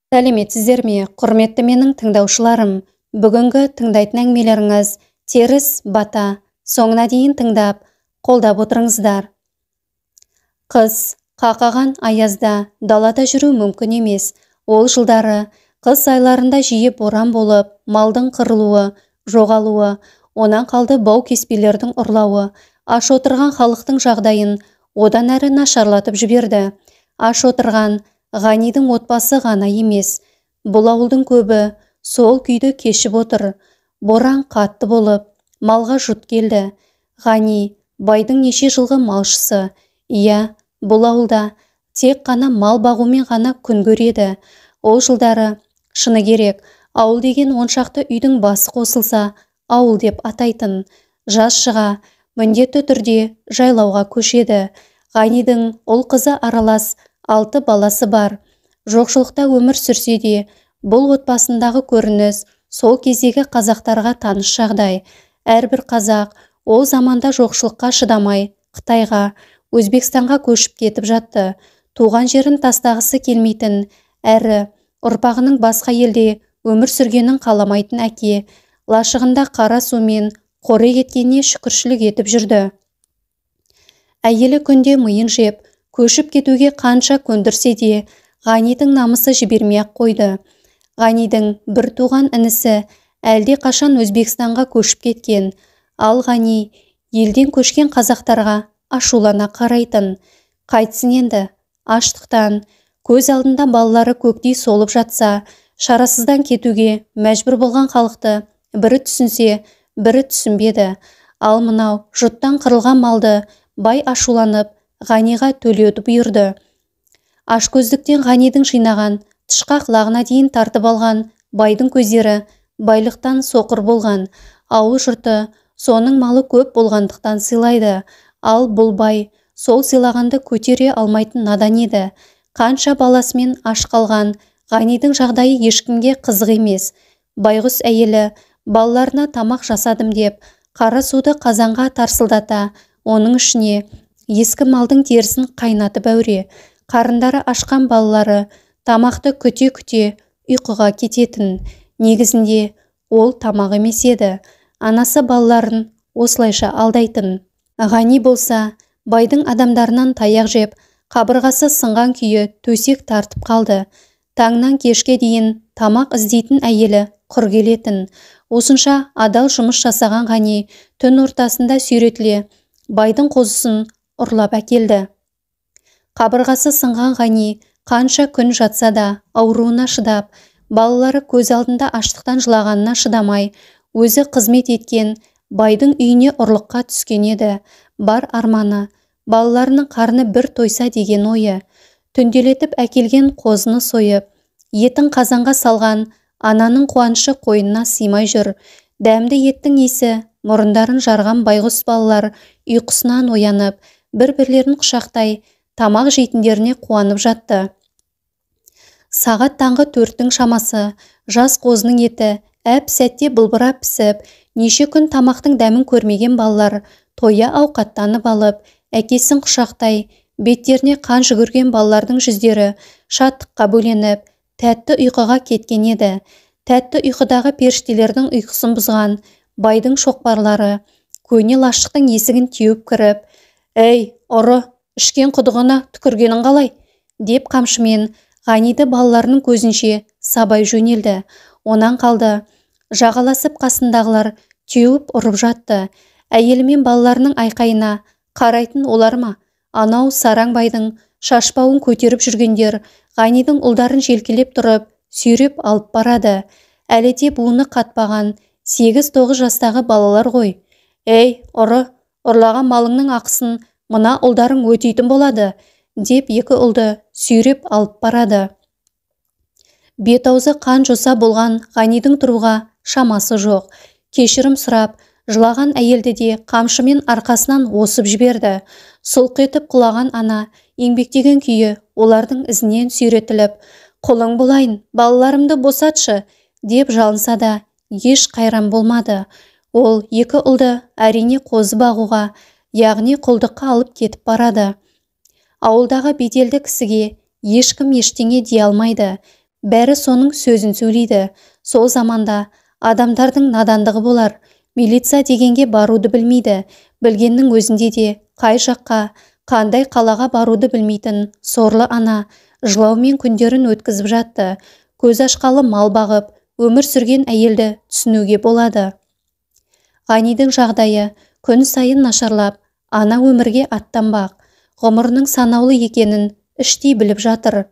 Сәлеметсіздер ме, құрметті менің тыңдаушыларым! Бүгінгі тыңдайтын әңгімелеріңіз теріс бата. Соңына дейін тыңдап, қолдап отырыңыздар. Қыс қақаған аязда далада жүру мүмкін емес. Ол жылдары қыс айларында жиі боран болып, малдың қырылуы, жоғалуы, онан қалды бау кеспелердің ұрлауы аш отырған халықтың жағдайын одан әрі нашарлатып жіберді. Аш отырған Ғанидің отбасы ғана емес, бұл ауылдың көбі сол күйді кешіп отыр. Боран қатты болып, малға жұт келді. Ғани байдың неше жылғы малшысы. Иә, бұл ауылда тек қана мал бағумен ғана күн көреді. Ол жылдары, шыны керек, ауыл деген 10 шақты үйдің басы қосылса, ауыл деп атайтын. Жаз шыға міндетті түрде жайлауға көшеді. Ғанидің ұл қызы аралас алты баласы бар. Жоқшылықта өмір сүрсе де, бұл отбасындағы көрініс сол кездегі қазақтарға таныс жағдай. Әрбір қазақ ол заманда жоқшылыққа шыдамай Қытайға, Өзбекстанға көшіп кетіп жатты. Туған жерін тастағысы келмейтін, әрі ұрпағының басқа елде өмір сүргенін қаламайтын әке лашығында қара сумен қорек еткеніне шүкіршілік етіп жүрді. Әйелі күнде миын жеп, көшіп кетуге қанша көндірсе де, Ғанидің намысы жібермей-ақ қойды. Ғанидің бір туған інісі әлде қашан Өзбекстанға көшіп кеткен. Ал Ғани елден көшкен қазақтарға ашулана қарайтын. Қайтсын енді, аштықтан көз алдында балалары көктей солып жатса, шарасыздан кетуге мәжбүр болған халықты бірі түсінсе, бірі түсінбеді. Ал мынау жұттан қырылған малды бай ашуланып Ғаниға төлеуді бұйырды. Ашкөздіктен Ғанидің жинаған тышқақ лағына дейін тартып алған байдың көздері байлықтан соқыр болған. Ауыл жұрты соның малы көп болғандықтан сыйлайды. Ал бұл бай сол сыйлағанды көтере алмайтын надан еді. Қанша баласымен аш қалған Ғанидің жағдайы ешкімге қызық емес. Байғұс әйелі балаларына тамақ жасадым деп, қара суды қазанға тарсылдата, оның ішіне ескі малдың терісін қайнатып әуре. Қарындары ашқан балалары тамақты күте-күте ұйқыға кететін. Негізінде ол тамақ емес еді. Анасы балаларын осылайша алдайтын. Ғани болса, байдың адамдарынан таяқ жеп, қабырғасы сынған күйі төсек тартып қалды. Таңнан кешке дейін тамақ іздейтін әйелі құр келетін. Осынша адал жұмыс жасаған Ғани түн ортасында сүйретіле байдың қозысын ұрлап әкелді. Қабырғасы сынған Ғани қанша күн жатса да, ауруына шыдап, балалары көз алдында аштықтан жылағанына шыдамай, өзі қызмет еткен байдың үйіне ұрлыққа түскен еді. Бар арманы балаларының қарны бір тойса деген ойы. Түнделетіп әкелген қозыны сойып, етін қазанға салған ананың қуанышы қойнына сыймай жүр. Дәмді еттің иісі мұрындарын жарған байғұс балалар ұйқысынан оянып, бір-бірлерін құшақтай тамақ жейтіндеріне қуанып жатты. Сағат таңғы 4-тің шамасы. Жас қозының еті әп сәтте былбырап пісіп, неше күн тамақтың дәмін көрмеген балалар тоя ауқаттанып алып, әкесін құшақтай беттеріне қан жүгірген балалардың жүздері шаттыққа бөленіп, тәтті ұйқыға кеткен еді. Тәтті ұйқыдағы періштелердің ұйқысын бұзған байдың шоқпарлары көне лашықтың есігін теуіп кіріп, «Әй, ұры, ішкен құдығына түкіргенің қалай?» деп қамшымен Ғаниді балаларының көзінше сабай жөнелді. Онан қалды жағаласып қасындағылар теуіп ұрып жатты. Әйелі мен балаларының айқайына қарайтын олар ма? Анау сараң байдың шашбауын көтеріп жүргендер Ғанидің ұлдарын желкелеп тұрып сүйреп алып барады. Әлі де буыны қатпаған 8-9 жастағы балалар ғой. «Ей, ұры, ұрлаған малыңның ақысын мына ұлдарың өтейтін болады», деп екі ұлды сүйреп алып барады. Бет-аузы қан жоса болған Ғанидің тұруға шамасы жоқ. Кешірім сұрап жылаған әйелді де қамшымен арқасынан осып жіберді. Сұлқ етіп құлаған ана еңбектеген күйі олардың ізінен сүйретіліп, «Құлың болайын, балаларымды босатшы», деп жалынса да, еш қайран болмады. Ол екі ұлды әрине қозы бағуға, яғни құлдыққа алып кетіп барады. Ауылдағы беделді кісіге ешкім ештеңе дей алмайды. Бәрі соның сөзін сөйлейді. Сол заманда адамдардың надандығы болар. Милиция дегенге баруды білмейді. Білгеннің өзінде де қай жаққа, қандай қалаға баруды білмейтін сорлы ана жылаумен күндерін өткізіп жатты. Көз ашқалы мал бағып, өмір сүрген әйелді түсінуге болады. Ғанидің жағдайы күн сайын нашарлап, ана өмірге аттанбақ, ғұмырының санаулы екенін іштей біліп жатыр.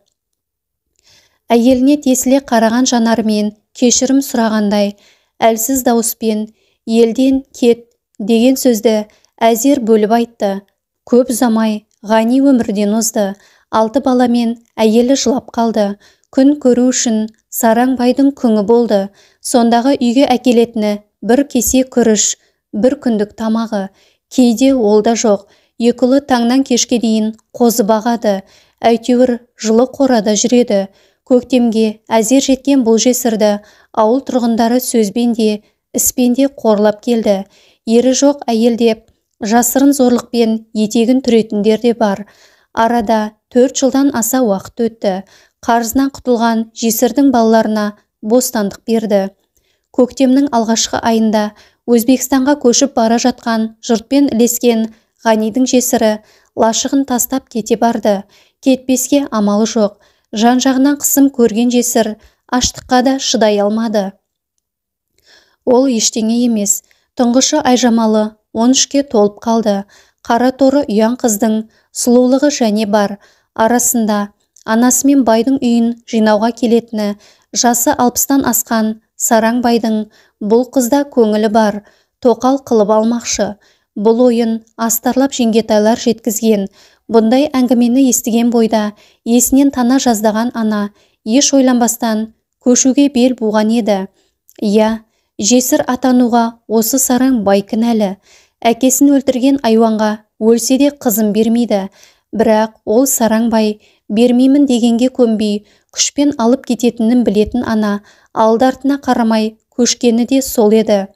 Әйеліне тесіле қараған жанарымен кешірім сұрағандай, әлсіз дауыспен елден кет деген сөзді әзер бөліп айтты. Көп ұзамай Ғани өмірден озды. 6 баламен әйелі жылап қалды. Күн көру үшін сараң байдың күңі болды. Сондағы үйге әкелетіні бір кесе күріш, бір күндік тамағы. Кейде ол да жоқ. Екі ұлы таңнан кешке дейін қозы бағады. Әйтеуір жылы қорада жүреді. Көктемге әзер жеткен бұл жесірді ауыл тұрғындары сөзбен де, іспен де қорлап келді. Ері жоқ әйел деп жасырын зорлықпен етегін түретіндер де бар. Арада 4 жылдан аса уақыт өтті. Қарызынан құтылған жесірдің балаларына бостандық берді. Көктемнің алғашқы айында Өзбекстанға көшіп бара жатқан жұртпен ілескен Ғанидің жесірі лашығын тастап кете барды. Кетпеске амалы жоқ. Жан-жағынан қысым көрген жесір аштыққа да шыдай алмады. Ол ештеңе емес. Тұңғышы Айжамалы 13-ке толып қалды. Қара торы ұяң қыздың сұлулығы және бар. Арасында анасымен байдың үйін жинауға келетіні, жасы 60-тан асқан сараң байдың бұл қызда көңілі бар, тоқал қылып алмақшы. Бұл ойын астарлап жеңгетайлар жеткізген. Бұндай әңгімені естіген бойда есінен тана жаздаған ана еш ойланбастан көшуге бел буған еді. Иә, жесір атануға осы сараң бай кінәлі. Әкесін өлтірген айуанға өлсе де қызын бермейді. Бірақ ол сараң бай бермеймін дегенге көнбей, күшпен алып кететінін білетін ана алды-артына қарамай көшкені де сол еді.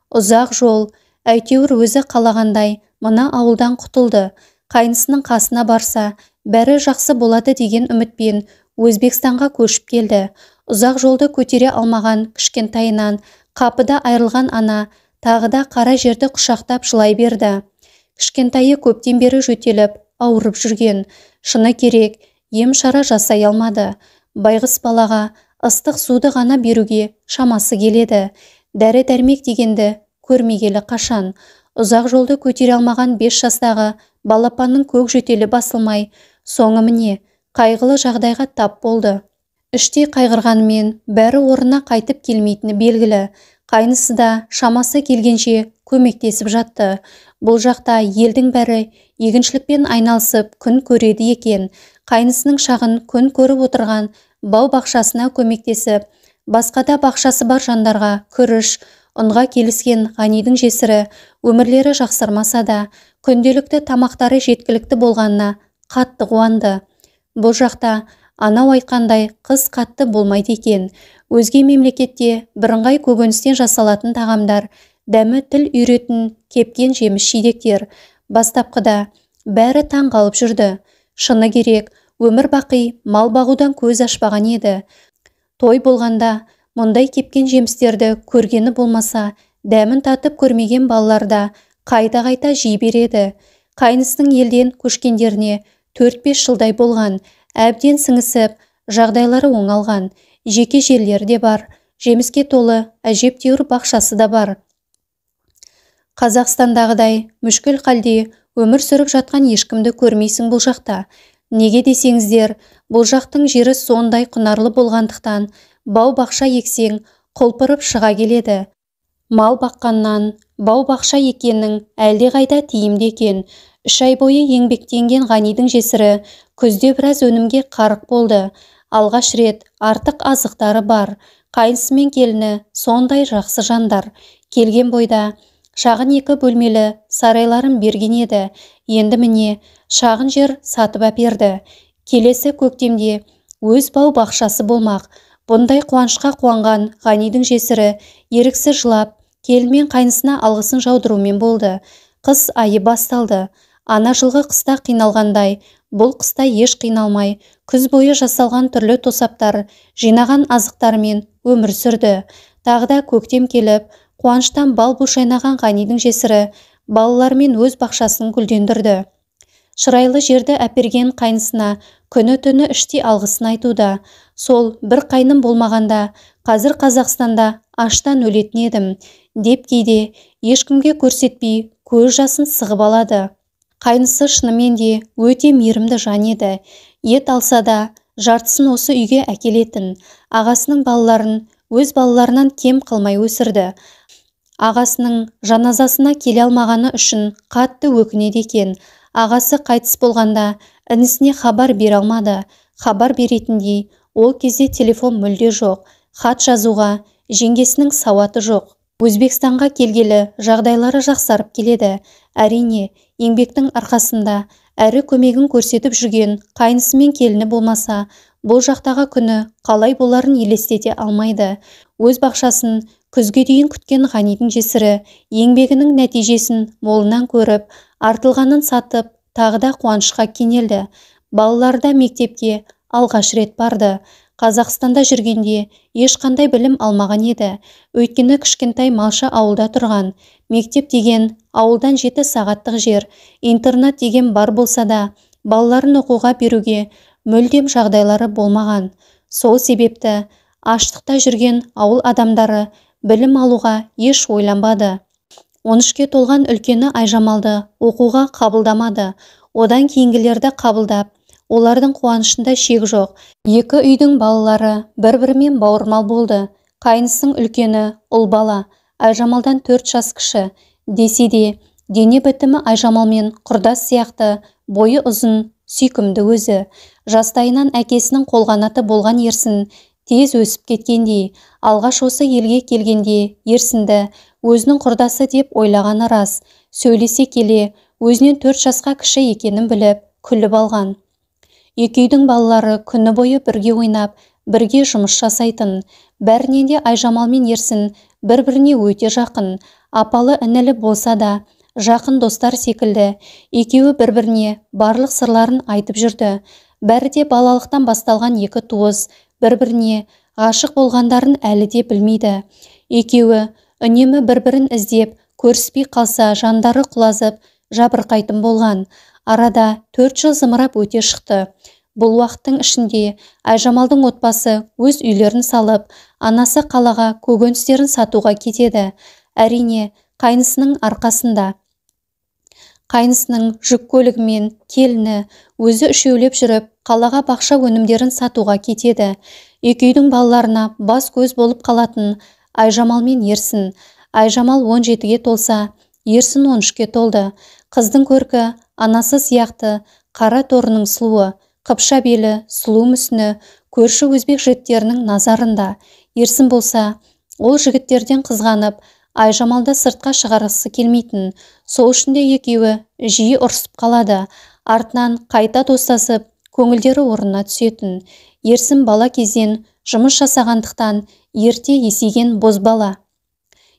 Ұзақ жол, әйтеуір өзі қалағандай мына ауылдан құтылды. Қайнысының қасына барса, бәрі жақсы болады деген үмітпен Өзбекстанға көшіп келді. Ұзақ жолды көтере алмаған кішкентайынан қапыда айырылған ана тағы да қара жерді құшақтап жылай берді. Кішкентайы көптен бері жөтеліп, ауырып жүрген. Шыны керек, ем шара жасай алмады. Байғұс балаға ыстық суды ғана беруге шамасы келеді. Дәрі-дәрмек дегенді көрмегелі қашан. Ұзақ жолды көтере алмаған 5 жастағы балапанның көк жөтелі басылмай, соңы міне қайғылы жағдайға тап болды. Іштей қайғырғанымен бәрі орнына қайтып келмейтіні белгілі. Қайнысы да шамасы келгенше көмектесіп жатты. Бұл жақта елдің бәрі егіншілікпен айналысып күн көреді екен. Қайнысының шағын күн көріп отырған бау бақшасына көмектесіп, басқа да бақшасы бар жандарға күріш, ұнға келіскен Ғанидің жесірі өмірлері жақсармаса да, күнделікті тамақтары жеткілікті болғанына қатты қуанды. Бұл жақта анау айтқандай қыз қатты болмайды екен. Өзге мемлекетте бірыңғай көкөністен жасалатын тағамдар, дәмі тіл үйретін кепкен жеміс жидектер. Бастапқыда бәрі таң қалып жүрді. Шыны керек, өмір бақи мал бағудан көз ашпаған еді. Той болғанда мұндай кепкен жемістерді көргені болмаса, дәмін татып көрмеген балалар да қайта-қайта жей береді. Қайнысының елден көшкендеріне 4-5 жылдай болған, әбден сіңісіп, жағдайлары оңалған, жеке жерлері де бар, жеміске толы әжептәуір бақшасы да бар. Қазақстандағыдай мүшкіл халде өмір сүріп жатқан ешкімді көрмейсің бұл жақта. Неге десеңіздер, бұл жақтың жері сондай құнарлы болғандықтан, бау бақша ексең, құлпырып шыға келеді. Мал баққаннан бау бақша екеннің әлдеқайда тиімді екен. 3 ай бойы еңбектенген Ғанидің жесірі күзде біраз өнімге қарық болды. Алғаш рет артық азықтары бар. Қайнысы мен келіні сондай жақсы жандар. Келген бойда шағын 2 бөлмелі сарайларын берген еді. Енді міне шағын жер сатып әперді. Келесі көктемде өз бау бақшасы болмақ. Бұндай қуанышқа қуанған Ғанидің жесірі еріксіз жылап, келін мен қайнысына алғысын жаудырумен болды. Қыс айы басталды. Ана жылғы қыста қиналғандай, бұл қыста еш қиналмай, күз бойы жасалған түрлі тосаптар, жинаған азықтарымен өмір сүрді. Тағы да көктем келіп, қуаныштан бал бұл шайнаған Ғанидің жесірі балаларымен өз бақшасын гүлдендірді. Шырайлы жерді әперген қайнысына күні-түні іштей алғысын айтуда. Сол бір қайным болмағанда, қазір Қазақстанда аштан өлетін едім, деп кейде ешкімге көрсетпей көз жасын сығып алады. Қайнысы шынымен де өте мейірімді жан еді. Ет алса да, жартысын осы үйге әкелетін. Ағасының балаларын өз балаларынан кем қылмай өсірді. Ағасының жаназасына келе алмағаны үшін қатты өкінеді екен. Ағасы қайтыс болғанда інісіне хабар бере алмады. Хабар беретіндей ол кезде телефон мүлде жоқ. Хат жазуға жеңгесінің сауаты жоқ. Өзбекстанға келгелі жағдайлары жақсарып келеді. Әрине, еңбектің арқасында әрі көмегін көрсетіп жүрген қайнысы мен келіні болмаса, бұл жақтағы күні қалай боларын елестете алмайды. Өз бақшасын күзге дейін күткен Ғанидің жесірі еңбегінің нәтижесін молынан көріп, артылғанын сатып, тағы да қуанышқа кенелді. Балалары да мектепке алғаш рет барды. Қазақстанда жүргенде ешқандай білім алмаған еді. Өйткені кішкентай малшы ауылда тұрған. Мектеп деген ауылдан 7 сағаттық жер, интернат деген бар болса да, балаларын оқуға беруге мүлдем жағдайлары болмаған. Сол себепті аштықта жүрген ауыл адамдары білім алуға еш ойланбады. 13-ке толған үлкені Айжамалды оқуға қабылдамады. Одан кейінгілерді қабылдап, олардың қуанышында шек жоқ. Екі үйдің балалары бір-бірімен бауырмал болды. Қайнысының үлкені ұл бала, Айжамалдан 4 жас кіші. Десе де, дене бітімі Айжамалмен құрдас сияқты, бойы ұзын, сүйкімді өзі. Жастайынан әкесінің қолғанаты болған Ерсін тез өсіп кеткендей, алғаш осы елге келгенде Ерсінді өзінің құрдасы деп ойлағаны рас. Сөйлесе келе, өзінен 4 жасқа кіші екенін біліп, күліп алған. Екі үйдің балалары күні бойы бірге ойнап, бірге жұмыс жасайтын. Бәрінен де Айжамал мен Ерсін бір-біріне өте жақын, апалы інілі болса да, жақын достар секілді. Екеуі бір-біріне барлық сырларын айтып жүрді. Бәрі де балалықтан басталған екі туыс бір-біріне ғашық болғандарын әлі де білмейді. Екеуі үнемі бір-бірін іздеп, көріспей қалса жандары құлазып, жабырқайтын болған. Арада 4 жыл зымырап өте шықты. Бұл уақыттың ішінде Айжамалдың отбасы өз үйлерін салып, анасы қалаға көкөністерін сатуға кетеді. Әрине, қайнысының арқасында. Қайнысының жүк көлігімен келіні өзі үшеулеп жүріп, қалаға бақша өнімдерін сатуға кетеді. Екі үйдің балаларына бас көз болып қалатын Айжамал мен Ерсін. Айжамал 17-ге толса, Ерсін 13-ке толды. Қыздың көркі анасы сияқты қара торының сұлуы, қыпша белі, сұлу мүсіні көрші өзбек жігіттерінің назарында. Ерсін болса, ол жігіттерден қызғанып, Айжамалды сыртқа шығарғысы келмейтін. Сол үшін де екеуі жиі ұрысып қалады. Артынан қайта достасып, көңілдері орнына түсетін. Ерсін бала кезден жұмыс жасағандықтан ерте есейген бозбала.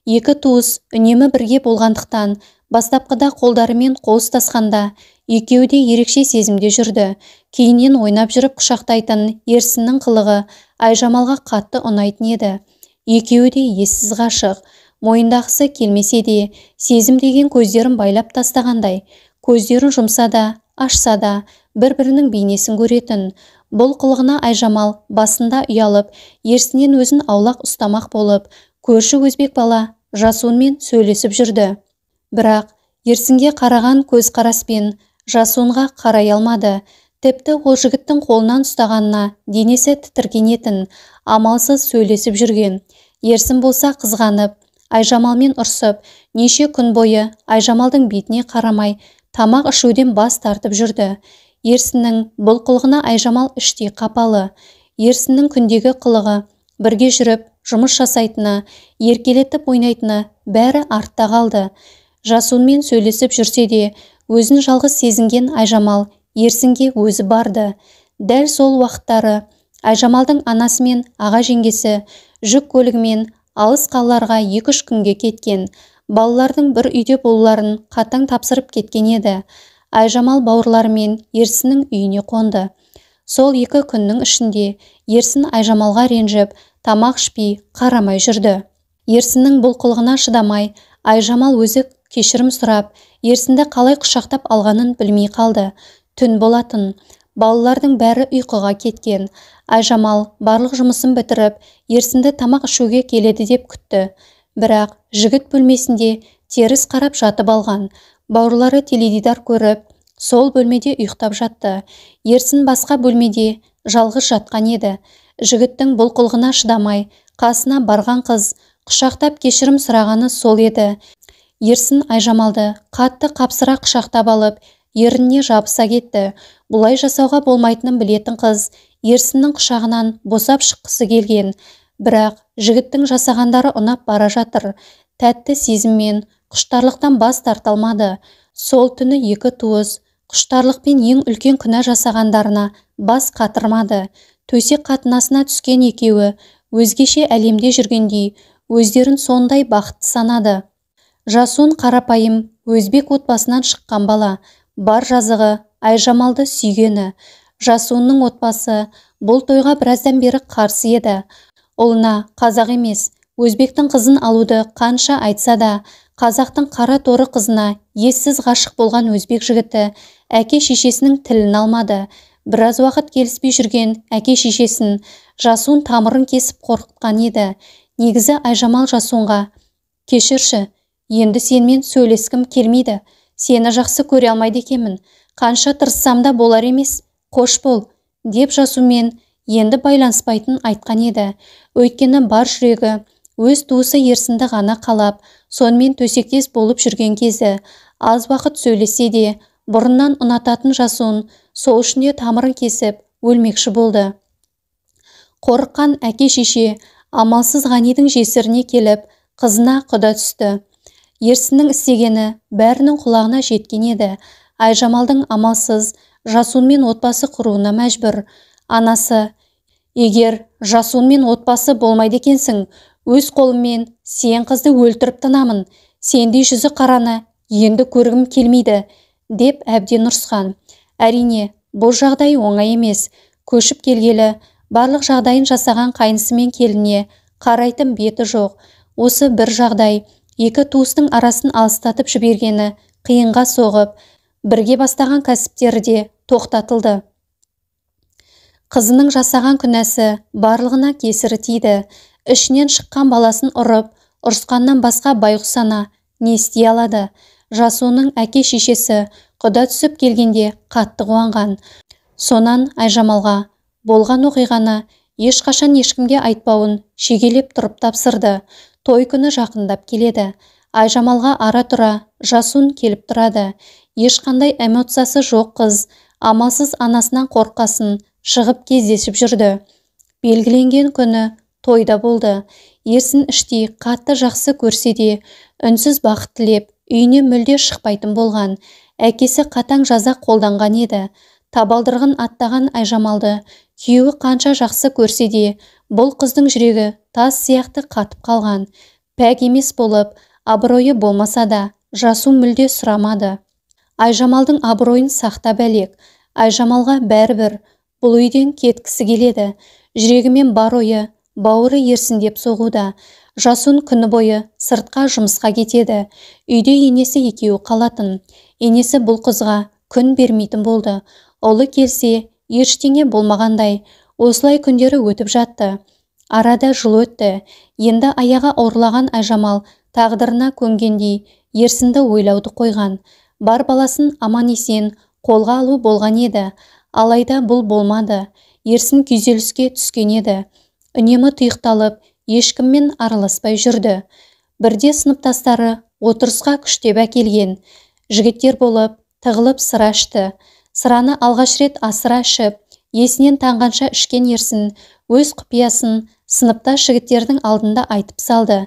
Екі туыс үнемі бірге болғандықтан, бастапқыда қолдарымен қол ұстасқанда екеуі де ерекше сезімде жүрді. Кейіннен ойнап жүріп құшақтайтын Ерсіннің қылығы Айжамалға қатты ұнайтын еді. Екеуі де ессіз ғашық. Мойындағысы келмесе де, сезім деген көздерін байлап тастағандай, көздерін жұмса да, ашса да, бір-бірінің бейнесін көретін. Бұл қылығына Айжамал басында ұялып, Ерсіннен өзін аулақ ұстамақ болып, көрші өзбек бала Жасунмен сөйлесіп жүрді. Бірақ Ерсінге қараған көз қараспен Жасунға қарай алмады. Тіпті ол жігіттің қолынан ұстағанына денесі тітіркенетін, амалсыз сөйлесіп жүрген. Ерсін болса қызғанып, Айжамалмен ұрсып, неше күн бойы Айжамалдың бетіне қарамай, тамақ ішуден бас тартып жүрді. Ерсіннің бұл қылығына Айжамал іштей қапалы. Ерсіннің күндегі қылығы, бірге жүріп, жұмыс жасайтыны, еркелетіп ойнайтыны бәрі артта қалды. Жасунмен сөйлесіп жүрсе де, өзін жалғыз сезінген Айжамал Ерсінге өзі барды. Дәл сол уақыттары Айжамалдың анасы мен аға жеңгесі жүк көлігімен алыс қалаларға 2-3 күнге кеткен. Балалардың бір үйде болуларын қатаң тапсырып кеткен еді. Айжамал бауырларымен Ерсіннің үйіне қонды. Сол 2 күннің ішінде Ерсін Айжамалға ренжіп, тамақ ішпей, қарамай жүрді. Ерсіннің бұл қылығына шыдамай, Айжамал өзі кешірім сұрап, Ерсінді қалай құшақтап алғанын білмей қалды. Түн болатын. Балалардың бәрі ұйқыға кеткен. Айжамал барлық жұмысын бітіріп, Ерсінді тамақ ішуге келеді деп күтті. Бірақ жігіт бөлмесінде теріс қарап жатып алған. Бауырлары теледидар көріп, сол бөлмеде ұйықтап жатты. Ерсін басқа бөлмеде жалғыз жатқан еді. Жігіттің бұл қылығына шыдамай, қасына барған қыз құшақтап кешірім сұрағаны сол еді. Ерсін Айжамалды қатты қапсыра құшақтап алып, ерініне жабыса кетті. Бұлай жасауға болмайтынын білетін қыз Ерсіннің құшағынан босап шыққысы келген. Бірақ жігіттің жасағандары ұнап бара жатыр. Тәтті сезіммен құштарлықтан бас тарта алмады. Сол түні 2 туыс құштарлықпен ең үлкен күнә жасағандарына бас қатырмады. Төсек қатынасына түскен екеуі өзгеше әлемде жүргендей өздерін сондай бақытты санады. Жасун қарапайым өзбек отбасынан шыққан бала. Бар жазығы Айжамалды сүйгені. Жасунның отбасы бұл тойға біраздан бері қарсы еді. Ұлына қазақ емес, өзбектің қызын алуды қанша айтса да, қазақтың қара торы қызына ессіз ғашық болған өзбек жігіті әке шешесінің тілін алмады. Біраз уақыт келіспей жүрген әке шешесін Жасун тамырын кесіп қорқытқан еді. Негізі Айжамал Жасунға: «Кешірші, енді сенімен сөйлескім келмейді. Сені жақсы көре алмайды екенмін. Қанша тырыссам да болар емес. Қош бол», деп Жасунмен енді байланыспайтын айтқан еді. Өйткені бар жүрегі өз туысы Ерсінді ғана қалап, сонымен төсектес болып жүрген кезі. Аз уақыт сөйлесе де, бұрыннан ұнататын Жасун сол үшін де тамырын кесіп өлмекші болды. Қорыққан әке шеше амалсыз Ғанидің жесіріне келіп, қызына құда түсті. Ерсіннің істегені бәрінің құлағына жеткен еді. Айжамалдың амалсыз Жасунмен отбасы құруына мәжбүр. Анасы: «Егер Жасунмен отбасы болмайды екенсің, өз қолыммен сен қызды өлтіріп тынамын. Сендей жүзі қараны енді көргім келмейді», деп әбден ұрысқан. Әрине, бұл жағдай оңай емес. Көшіп келгелі барлық жағдайын жасаған қайнысы мен келініне қарайтын беті жоқ. Осы бір жағдай 2 туыстың арасын алыстатып жібергені қиынға соғып, бірге бастаған кәсіптері де тоқтатылды. Қызының жасаған күнәсі барлығына кесірі тиді. Ішінен шыққан баласын ұрып, ұрысқаннан басқа байғұс ана не істей алады? Жасунның әке шешесі құда түсіп келгенде қатты қуанған. Сонан Айжамалға болған оқиғаны ешқашан ешкімге айтпауын шегелеп тұрып тапсырды. Той күні жақындап келеді. Айжамалға ара-тұра Жасун келіп тұрады. Ешқандай эмоциясы жоқ қыз амалсыз анасынан қорыққасын шығып кездесіп жүрді. Белгіленген күні тойда болды. Ерсін іштей қатты жақсы көрсе де, үнсіз бақыт тілеп, үйіне мүлде шықпайтын болған. Әкесі қатаң жаза қолданған еді. Табалдырығын аттаған Айжамалды күйеуі қанша жақсы көрсе де, бұл қыздың жүрегі тас сияқты қатып қалған. Пәк емес болып, абыройы болмаса да, Жасун мүлде сұрамады. Айжамалдың абыройын сақтап әлек. Айжамалға бәрібір бұл үйден кеткісі келеді. Жүрегімен бар ойы, бауыры Ерсін деп соғуда. Жасун күні бойы сыртқа жұмысқа кетеді. Үйде енесі екеуі қалатын. Енесі бұл қызға күн бермейтін болды. Ұлы келсе, ештеңе болмағандай, осылай күндері өтіп жатты. Арада жыл өтті. Енді аяғы ауырлаған Айжамал тағдырына көнгендей Ерсінді ойлауды қойған. Бар баласын аман-есен қолға алу болған еді. Алайда бұл болмады. Ерсін күйзеліске түскен еді. Үнемі тұйықталып, ешкіммен араласпай жүрді. Бірде сыныптастары отырысқа күштеп әкелген. Жігіттер болып, тығылып сыра ішті. Сыраны алғаш рет асыра ішіп, есінен танғанша ішкен Ерсін өз құпиясын сыныптас жігіттердің алдында айтып салды.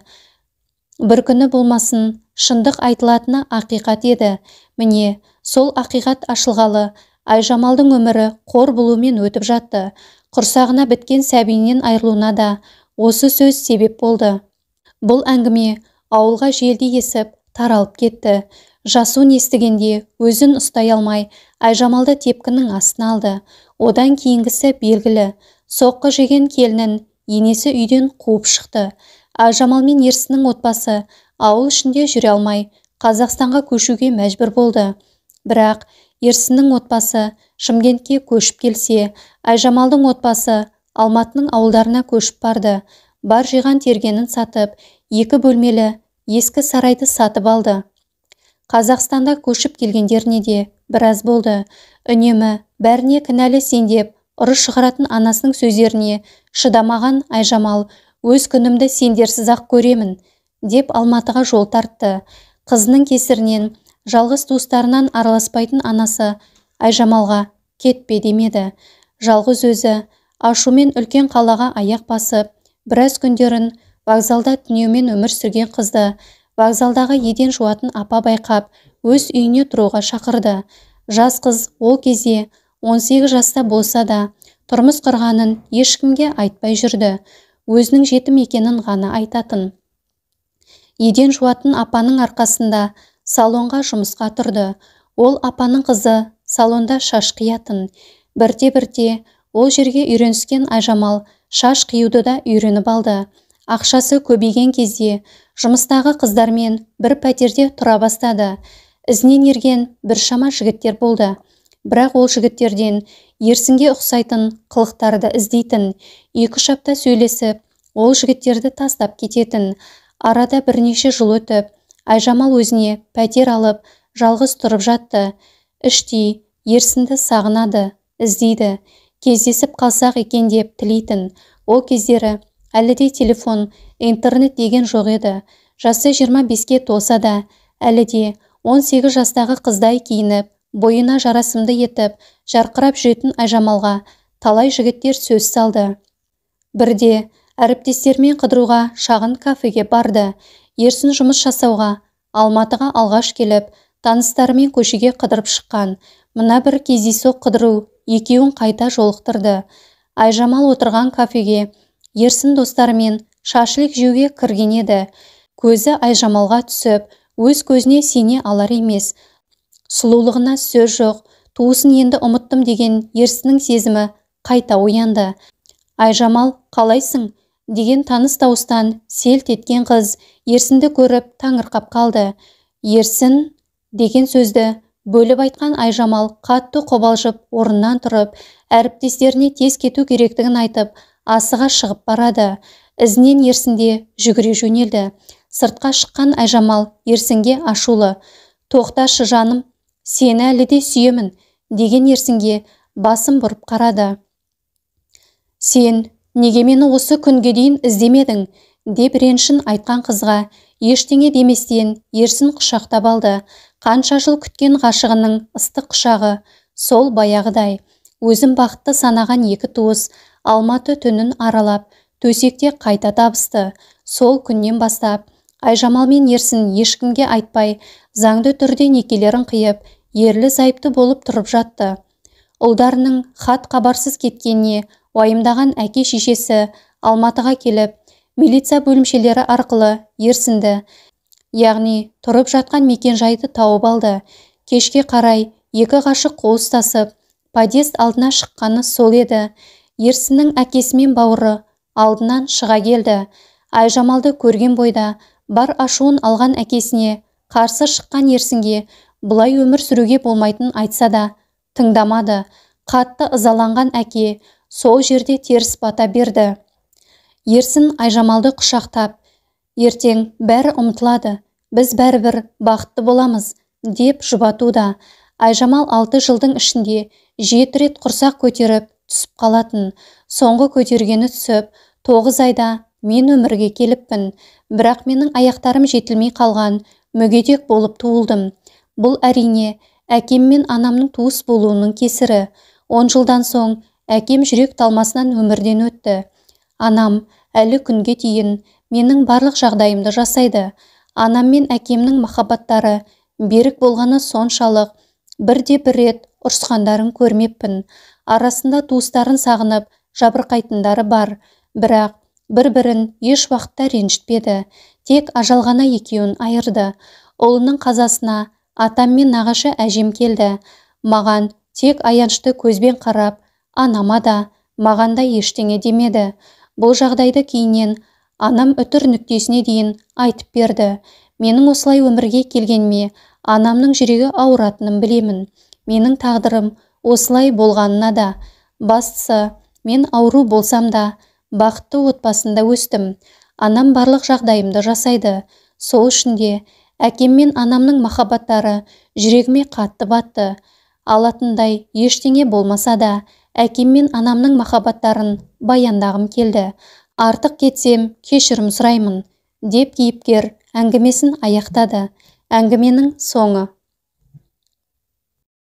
Бір күні болмасын, шындық айтылатыны ақиқат еді. Міне, сол ақиқат ашылғалы Айжамалдың өмірі қор болумен өтіп жатты. Құрсағына біткен сәбиінен айырылуына да осы сөз себеп болды. Бұл әңгіме ауылға желдей есіп таралып кетті. Жасуын естігенде өзін ұстай алмай, Айжамалды тепкінің астына алды. Одан кейінгісі белгілі. Соққы жеген келінін енесі үйден қуып шықты. Айжамал мен Ерсіннің отбасы ауыл ішінде жүре алмай, Қазақстанға көшуге мәжбүр болды. Бірақ Ерсіннің отбасы Шымкентке көшіп келсе, Айжамалдың отбасы Алматының ауылдарына көшіп барды. Бар жиған тергенін сатып, 2 бөлмелі ескі сарайды сатып алды. Қазақстанда көшіп келгендеріне де біраз болды. Үнемі бәріне кінәлі сен деп ұрыс шығаратын анасының сөздеріне шыдамаған Айжамал өз күнімді сендерсіз-ақ көремін деп Алматыға жол тартты. Қызының кесірінен жалғыз туыстарынан араласпайтын анасы Айжамалға кетпе демеді. Жалғыз өзі ашумен үлкен қалаға аяқ басып, біраз күндерін вокзалда түнеумен өмір сүрген қызды вокзалдағы еден жуатын апа байқап, өз үйіне тұруға шақырды. Жас қыз ол кезде 18 жаста болса да, тұрмыс құрғанын ешкімге айтпай жүрді. Өзінің жетім екенін ғана айтатын. Еден жуатын апаның арқасында салонға жұмысқа тұрды. Ол апаның қызы салонда шаш қиятын. Бірте-бірте ол жерге үйреніскен Айжамал шаш қиюды да үйреніп алды. Ақшасы көбейген кезде жұмыстағы қыздармен бір пәтерде тұра бастады. Ізінен ерген біршама жігіттер болды. Бірақ ол жігіттерден Ерсінге ұқсайтын қылықтарды іздейтін. 2-3 апта сөйлесіп, ол жігіттерді тастап кететін. Арада бірнеше жыл өтіп, Айжамал өзіне пәтер алып, жалғыз тұрып жатты. Іштей Ерсінді сағынады, іздейді. Кездесіп қалсақ екен деп тілейтін. Ол кездері әлі де телефон, интернет деген жоқ еді. Жасы 25-ке толса да, әлі де 18 жастағы қыздай киініп, бойына жарасымды етіп, жарқырап жүретін Айжамалға талай жігіттер сөз салды. Бірде әріптестерімен қыдыруға шағын кафеге барды. Ерсін жұмыс жасауға Алматыға алғаш келіп, таныстарымен көшеге қыдырып шыққан. Мына бір кездейсоқ қыдыру екеуін қайта жолықтырды. Айжамал отырған кафеге Ерсін достарымен шашлик жеуге кірген еді. Көзі Айжамалға түсіп, өз көзіне сене алар емес. Сұлулығына сөз жоқ, туысын енді ұмыттым деген Ерсіннің сезімі қайта оянды. Айжамал, қалайсың? Деген таныс дауыстан селт еткен қыз Ерсінді көріп таңырқап қалды. Ерсін деген сөзді бөліп айтқан Айжамал қатты қобалжып орнынан тұрып, әріптестеріне тез кету керектігін айтып, асыға шығып барады. Ізінен Ерсінде жүгіре жөнелді. Сыртқа шыққан Айжамал Ерсінге ашулы. Тоқташы жаным, сені әлі де сүйемін, деген Ерсінге басын бұрып қарады. Сен неге мені осы күнге дейін іздемедің, деп ренішін айтқан қызға ештеңе деместен Ерсін құшақтап алды. Қанша жыл күткен ғашығының ыстық құшағы сол баяғыдай. Өзін бақытты санаған екі туыс Алматы түнін аралап, төсекте қайта табысты. Сол күннен бастап Айжамал мен Ерсін ешкімге айтпай, заңды түрде некелерін қиып, ерлі-зайыпты болып тұрып жатты. Ұлдарының хат хабарсыз кеткеніне уайымдаған әке шешесі Алматыға келіп, милиция бөлімшелері арқылы Ерсінді, яғни тұрып жатқан мекенжайды тауып алды. Кешке қарай екі ғашық қол ұстасып, подъезд алдына шыққаны сол еді. Ерсіннің әкесі мен бауыры алдынан шыға келді. Айжамалды көрген бойда бар ашуын алған әкесіне қарсы шыққан Ерсінге бұлай өмір сүруге болмайтынын айтса да тыңдамады. Қатты ызаланған әке сол жерде теріс бата берді. Ерсін Айжамалды құшақтап, ертең бәрі ұмытылады, біз бәрібір бақытты боламыз, деп жұбатуда. Айжамал 6 жылдың ішінде 7 рет құрсақ көтеріп түсіп қалатын. Соңғы көтергені түсіп, 9 айда мен өмірге келіппін, бірақ менің аяқтарым жетілмей қалған, мүгедек болып туылдым. Бұл әрине әкем мен анамның туыс болуының кесірі. 10 жылдан соң әкем жүрек талмасынан өмірден өтті. Анам әлі күнге дейін менің барлық жағдайымды жасайды. Анам мен әкемнің махаббаттары берік болғаны соншалық, бірде бір рет ұрысқандарын көрмеппін. Арасында туыстарын сағынып жабырқайтындары бар, бірақ бір-бірін еш уақытта ренжітпеді. Тек ажал ғана екеуін айырды. Ұлының қазасына Атам мен нағашы әжем келді. Маған тек аянышты көзбен қарап, анама да, маған да ештеңе демеді. Бұл жағдайды кейіннен анам үтір нүктесіне дейін айтып берді. Менің осылай өмірге келгеніме анамның жүрегі ауыратынын білемін. Менің тағдырым осылай болғанына да. Бастысы, мен ауру болсам да, бақытты отбасында өстім. Анам барлық жағдайымды жасайды. Сол үшін де әкем мен анамның махаббаттары жүрегіме қатты батты. Алатындай ештеңе болмаса да, әкем мен анамның махаббаттарын баяндағым келді. Артық кетсем, кешірім сұраймын, деп кейіпкер әңгімесін аяқтады. Әңгіменің соңы.